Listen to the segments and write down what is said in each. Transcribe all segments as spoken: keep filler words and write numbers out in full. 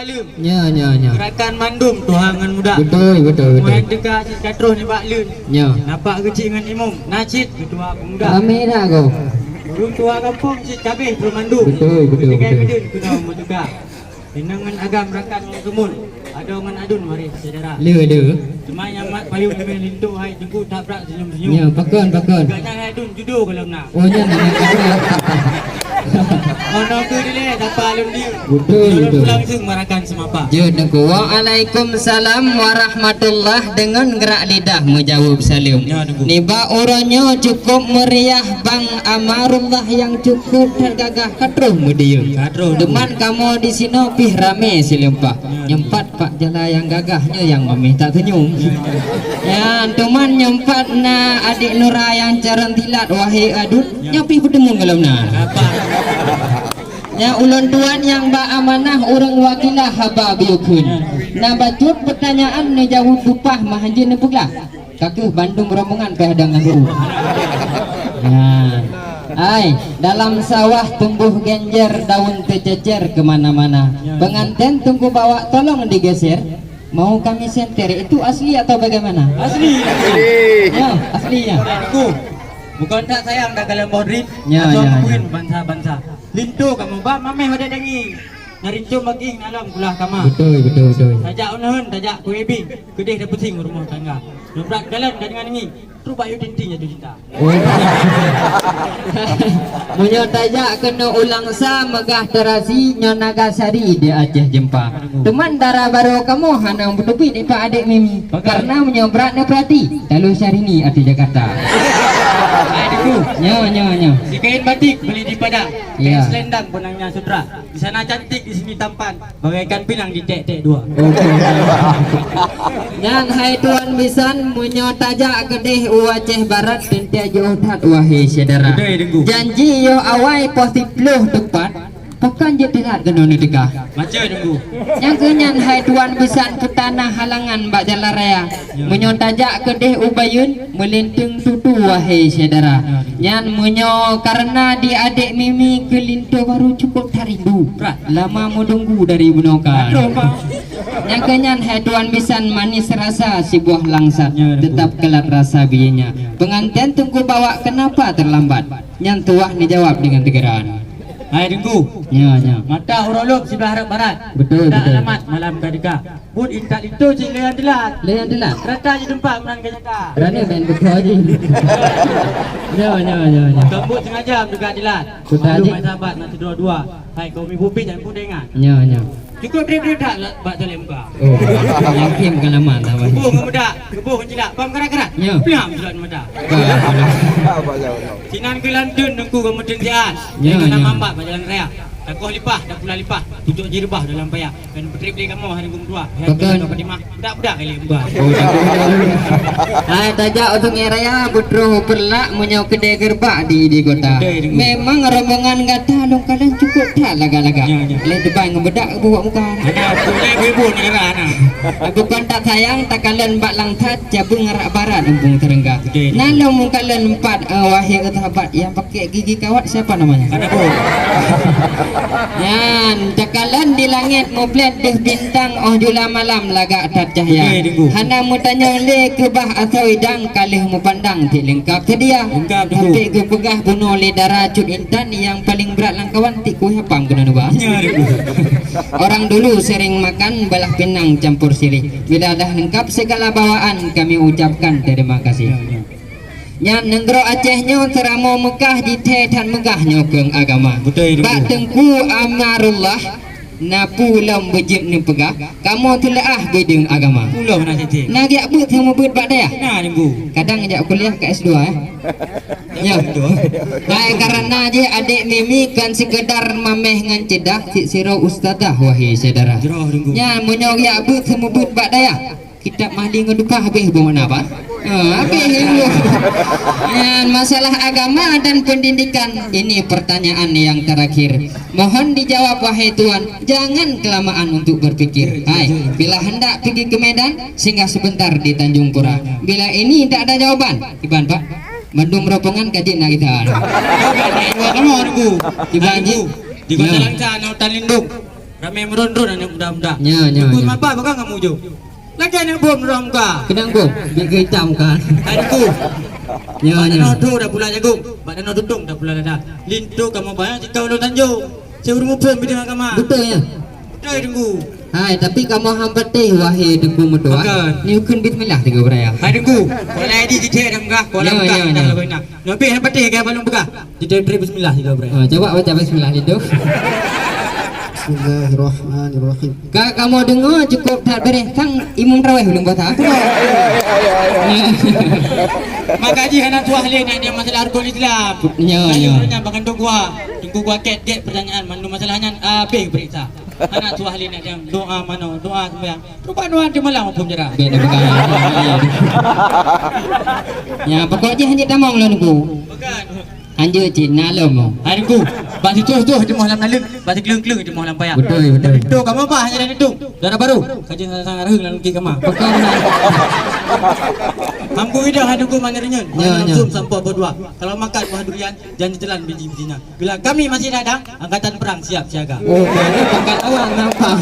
Nyo, nyo, nyo. Gerakan mandum tuha ngon muda. Betul, betul, betul. Muhai teuka cit ka troh nibak leuen. Nyo. Napak geuchik ngon imum, na cit keutua pemuda. Ramé dah ko. Ureueng tuha gampông cit kabeh troh mandum. Betul, betul, betul. Tinggai bideuen keunoe meutuka. Inong ngon agam rakan ngon keumuen. Adoe ngon aduen waréh syedara. Le, le. Cuma nyang mat payong leubeh linto hai Teungku tak brat senyum-senyum. Nyo, pakon, pakon. Gak nyan hai dun judo kalau na. Oh, nyan, nyan, nyan. Ono tu dileh dapat alun dia. Betul, betul. Pulang seng marakan semapa. Jeuet Teungku. Waalaikumsalam warahmatullah, deungon gerak lidah meujaweueb saleuem. Ya, Teungku. Nibak uroe nyoe cukup meriah bang Amarullah nyang cukup that gagah ka troh meudiyeueng. Ka troh. Teuma kamoe di sinoe pih ramé sileumpah. Ya, Teungku. Nyempat Pak Jala nyang gagah nyoe nyang mameh tak senyum. Ya, ya. Nyan, teuma nyempat na adik Nura nyang carông silat, wahé aduen, ya, nyoe pih peuteumon golom na. Apa? Nyan ulôn tuan nyang ba amanah ureueng wakilah haba beuyukheun. Ya. Na bacut peutanyaan neujaweueb bupah meuhanjeuet neupeugah. Ka keuh bandum rombongan pih ada ngon guru. Nyan. Hai, dalam sawah tumbuh genjer, daun teucecer ke mana-mana. Pengantin Teungku bawa tolong digeser. Mau kami senter, itu asli atau bagaimana? Asli. Asli. Ya, asli ya. Aku, bukan tak sayang dah kalian boh drip, ya, atau ya, ya, bansa-bansa. Linto kamu, bak mameh wadah dangi. Narincong bagih nalom kulah kama. Betul, betul, betul. Tajak uneuen, tajak kuebi, keudeh dah pusing rumah tangga. Nubrat jalan ka dengan ngi, trok bayu tinting jatuh cinta. Oh. Meunyoe tajak keunoe u Langsa meugah terasi, nyoe Nagasari di Aceh Jempa. Teuma dara barô kamoe hana beuteubiet ipak adek Mimi. Pakai. Karena meunyoe brat neupeurati, taloh Syahrini ateueh Jakarta. Hai, Teungku. Nyo, nyo, nyo. Sikain batik beli di Padang. Ya. Kain selendang benangnya sutra. Di sana cantik, di sini tampan, bagaikan pinang ditek-tek dua. Oke. Nyan hai tuan bisan, meunyoe tajak keudeh u Aceh Barat, teuntée jiôh that, wahé syedara. Betul, Teungku. Janji yoh awai poh siplôh teumpat, pakon jeuet teulat keunoe neuteuka. Macam, Teungku. Nyang keu nyan hai tuan bisan, keu tanah halangan bak jalan raya. Ya. Meunyoe tajak keudeh u Bayeuen, meulinteung tutu, wahé syedara. Ya. Nyan meunyoe karena di adek Mimi keu linto barô cukup tarindu. Brat. Lama meudunggu dari bunoe ka. Aduh, Pak. Nyang keu nyan hai tuan bisan, manis rasa si buah langsat, ya, Teungku, tetap kelat rasa bijinya. Ya. Pengantin Teungku bawa kenapa terlambat? Nyan tuah neujawab dengan teugeran. Hai Teungku. Ya, ya. Mata uroe lom siblah rot barat. Betul, betul. Alamat malam ka deka. Buet intat linto cit lé nyang teulat. Lé nyang teulat. Rata jiteumpat meunan ka nyata. Rani main beutôi jih. Nyo, nyo, nyo, nyo. Kambot sengaja meuteuka teulat. Beutôi jih. Maklum, hai sahabat, na sidroe dua. Hai, kaum ibu pih dan pun dengan. Nyo, nyo. Cukup drip-drip that bak saleb muka. Oh, yakin kan aman, sahabat. Geuboh ngon meudak, geuboh ngon cilak, bam karat-karat. Nyo. Peuleuh meusulat mata. Bah, bah. Sinan keu lanteun Teungku kamoe teusiat. Nyo, nyo. Nama mbak bak jalan raya. Takoh lipah, tapula lipah. Pucok jireubah dalam paya. Kan putri beli kamoe hari gum dua. Pakon. Budak-budak kali buat. Oh, tak boleh. Hai, tajak u Sungai Raya, beutroh u Peureulak, meunyoe keudè geureubak di, di kota. Keudè di kota. Memang rombongan gata lôn kalon cukup that lagak-lagak. Ya, ya. Lé depan ngon beudak buat muka. Ada, boleh ibu-ibu negara, nah. Bukan tak sayang, takalon bak Langkat, cabeueng arak barat, Kampung Serengga. Keudè di kota. Nalong meukalon empat, eh, wahé sahabat, nyang pakai gigi kawat, siapa namanya? Ada, Bu. Nyan, takalon di langét muplét deuh bintang, óh jula malam lagak that cahya. Oke, Teungku. Hana meutanyong lé keubah asoe idang, ka lheueh meupandang cit leungkap seudia. Leungkap, Teungku. Tapi geupeugah bunoe lé dara Cut Intan, nyang paleng brat lam kawan cit kueh apam keunoe neuba. Ya, Teungku. Orang dulu sering makan balah pinang campur sirih. Bila dah leungkap segala bawaan, kami ucapkan terima kasih. Ya, ya. Nyan nanggroe Aceh nyoe seuramoe Meukah, jithèe that meugah nyoe keu agama. Beutôi, Teungku. Bak Teungku Amarullah, na peue lom beujeuet neupeugah, kamoe teuleuah bideueng agama. Ulôn na cicém. Na geujak beuet seumeubeuet bak dayah? Na, Teungku. Kadang jak kuliah ka S dua, eh. Ya. Beutôi. Hai, karena jih adek Mimi kon seukeudar mamèh ngon ceudah, cit sidroe ustazah, wahé syedara. Jroh, Teungku. Nyan, meunyoe geujak beuet seumeubeuet bak dayah, kitab Mahli ngon Dukah habéh buet makna apa? Ha, habéh ilmu. Nyan, masalah agama dan pendidikan, ini pertanyaan yang terakhir. Mohon dijawab, wahai tuan, jangan kelamaan untuk berpikir. Hai, bila hendak pergi ke Medan, singgah sebentar di Tanjung Pura. Bila ini tak ada jawaban, kiban, Pak? Bandum rombongan ka jeuet na gita. Kiban, Teungku. Kiban, Teungku. Di Kota Langsa na hutan lindung. Ramé meuron-ron aneuk muda-muda. Nyo, nyo, nyo. Mapa bakal ngon mujôh. Lagèe aneuk bom ron muka. Keunong bom, bit geuitam kan. Hai Teungku. Nyo, nyo. Bak tanoh dah pula jagong. Bak tanoh tutong dah pula lada. Linto kamoe bayang sikau lôn tanjong. Siureueng muphom bidang agama. Beutôi nyan. Beutôi Teungku. Hai, tapi kamoe han patéh wahé Teungku meutuah. Pakon? Ni ukheun bismillah tiga beuraya. Hai Teungku. Kuala di jithèe dah peugah, kuala peugah dah lagoina. Nyoe pih han patéh ka balong peugah. Jithèe bismillah tiga beuraya. Oh, cuba baca bismillah itu. Bismillahirrahmanirrahim. Ka kamoe deungoe cukup that beureh, kan imum tarawih ulôn basa. Maka jih hana tuah lé nak dia masalah rukun Islam. Ya, ya. Nyan bahkan dua gua. Teungku gua ket-ket pertanyaan mandum masalah nyan habéh periksa. Hana tuah lé nak dia doa mano, doa sembahyang. Rupa doa di malam hukum jera. Beda pegang. Ya, pokok jih hanya tamong lôn ku. Bukan. Anjeuk cit na lom. Hai Teungku, bak sitoh-toh jeumah lam naleueng, bak sikleueng-kleueng jeumah lam paya. Beutôi, beutôi. Beutôi kamoe bah hanya dan itu. Dara baru, kaji sang-sang raheueng lam lungki kama. Pakon na. Mampu idah hai Teungku manyar nyan. Ya, ya. Langsung sampoe berdua. Kalau makan buah durian, jangan ditelan biji-bijinya. Bila kami masih datang, angkatan perang siap siaga. Oh, ini pangkat awal nampak.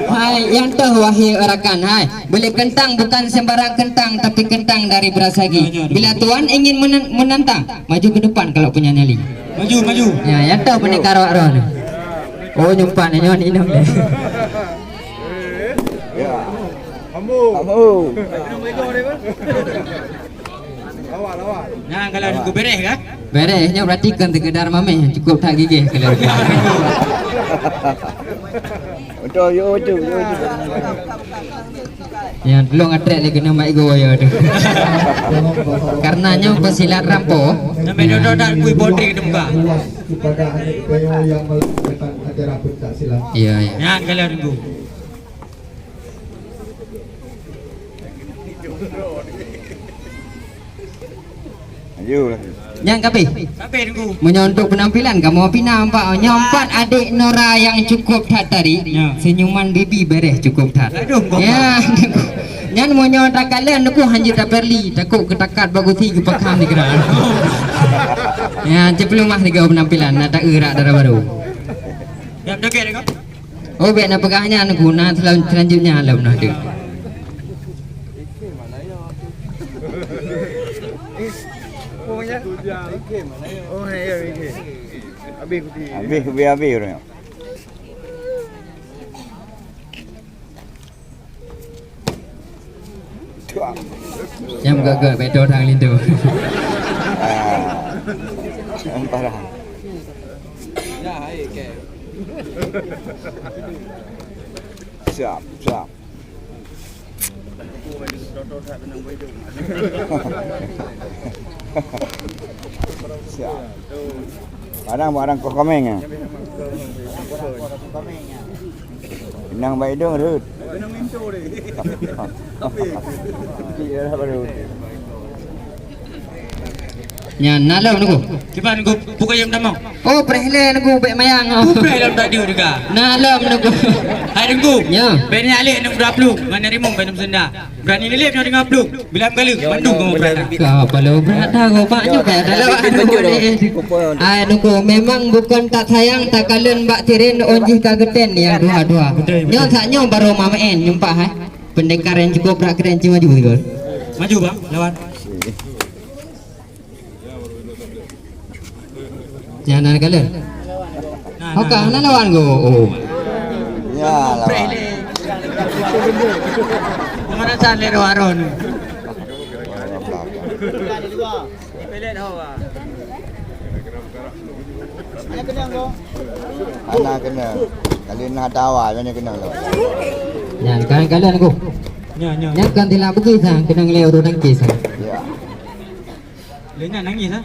Hai, nyang toh wahé rakan, hai. Beli kentang bukan sembarang kentang, tapi kentang dari Berasagi. Ya, ya, ya. Bila tuan ingin menen-, menantang, maju ke depan kalau punya nyali. Maju, maju. Ya, nyang toh pendekar awak roh ni. Oh, nyumpan nyoe inong deh. Ya. Ambo. Ambo. Lawan, lawan. Nah, kalau aku beres kan? Beres, nyoe berarti kan sekedar mameh, cukup that gigih kalau. Betul, yo, betul, yo, betul. Nyang tulông atrek lé keuneuk mat igoe ya tu. Karena nyoe pesilat rampo. Sampai duduk dan kui botri di muka. Kepada anak saya yang melaksanakan acara pencak silat. Iya, iya. Nyan kalau Teungku. Ayo lagi. Nyang kabeh. Kabeh Teungku. Meunyoe untuk penampilan kamoe pina empat. Nyoe empat adik Nora yang cukup that tadi. Ya. Senyuman bibi beres cukup that. Aduh, kok. Ya. Nyan meunyoe takalon Teungku hanjeuet taperli, takot keutakat bak gusi geupakam di geura. Ya, cit peulumah tiga penampilan, nak taeu rak dara baru. Ya, betul ke, Teungku? Oh, bèk na peugah nyan, guna selan-, selanjutnya lom nah tu. Habis, habis, habis orang. Nyam gagak beto thang linto. Ah. Parah. Siap, siap. Siap. Barang-barang kok komeng ya. Nang baidong rut. Iya, baru. Nyan, na lom Teungku. Cuba Teungku, buka jam tamong. Oh, preh lé Teungku, bèk mayang. Oh, preh lom tadi juga. Na lom Teungku. Hai Teungku. Ya. Bèk ni alek Teungku dua puluh. Mana rimong bèk senda. Berani lelep nyoe dengan plueng. Bila meugaleng, mandum kamoe berada. Ka palo berada, gobak nyoe ka dalam anu ni. Ai Teungku, memang bukan tak sayang, tak kalon bak tiren, on jih ka geten yang dua-dua. Betul, betul. Nyoe sak nyoe baru mamaen, nyumpah, hai. Pendekar yang cukup berat keren, cuma maju, Teungku. Maju, Bang, lawan. Nyan na kalon. Nah, oke, nah, na lawan go. Oh. Ya, lawan. Pemanasan lé Ron. Hana kena. Kali na tawa, hana kena lawan. Nyan, kalon-kalon go. Nyan, nyan. Nyan kan tilak bagi sang, kena ngelai urut tangkis sang. Ya. Lé nyan nangis, ha?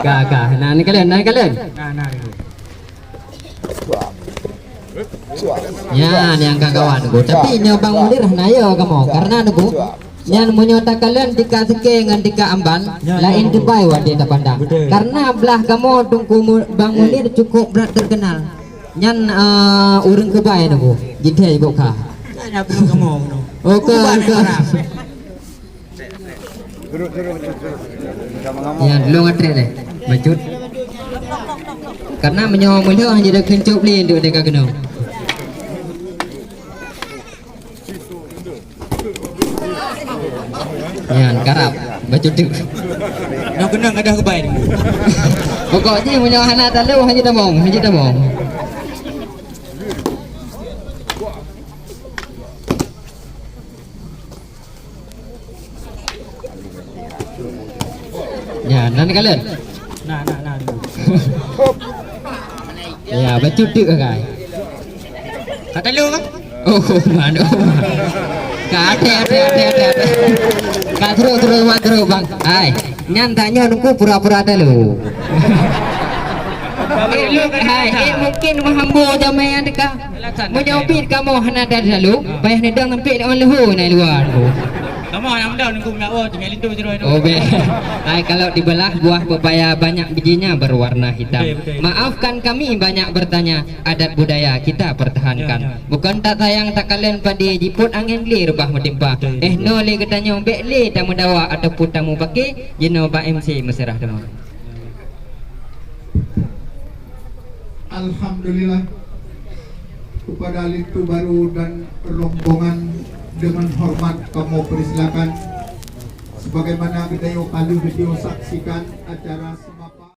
Ka, ka. Na, na kalon, na kalon. Na, na, na. Nyan nyang ka kawan Teungku. Tapi nyoe Bang Munir hana yo kamoe. Karena Teungku, nyan meunyoe takalon tika Seukée ngon tika Amban, laén teubai watée tapandang. Betul. Karena blah kamoe Teungku Mu-, Bang Munir cukup brat terkenal. Nyan, eh, ureueng keubai Teungku. Jithèe bok kha. Nyan ureueng kamoe, Teungku. Oh, ka, ka. Nyan, lôn atrek deh. Bacut. Karena meunyoe meulheueh hana jideuh keuncok lé untuk teuka keunoe. Nyan karab bacut teuk. Nyoe keunong gadoh keubai. Pokok jih meunyoe hana talu hana tamong, hana tamong. Ya, nan kalon. Nah, nah, nah. Ya, bacut teuk kai. Ka talu kan? Oh, man, oh, man. Ka até, até, até, até, até. Ka terus, terus, man, terus, bang. Hai, nyan tanyoe nunggu pura-pura talu. Hai, eh, mungkin meuhambo jamé nyang teuka. Meunyoe bit kamoe hana talu, payah neudong sampai ôn leuhô na luwa. Kamoe hana meudong nunggu minyak woe, tinggai linto sidroe tu. Oh, beh. Hai, kalau dibelah buah pepaya banyak bijinya berwarna hitam. Betul, betul. Maafkan kami banyak bertanya, adat budaya kita pertahankan. Ya, ya. Bukan tak sayang tak kalen padi, jipot angén glé reubah meutimpa. Betul, betul. Eh, no lé geutanyoe bék lé tameudawa ataupun tameupaké, jinoe bak M C meuseurah teuma. Alhamdulillah, kepada Linto Baru dan rombongan dengan hormat kamoe persilakan. Sebagaimana geutanyoe ka lheueh geutanyoe saksikan acara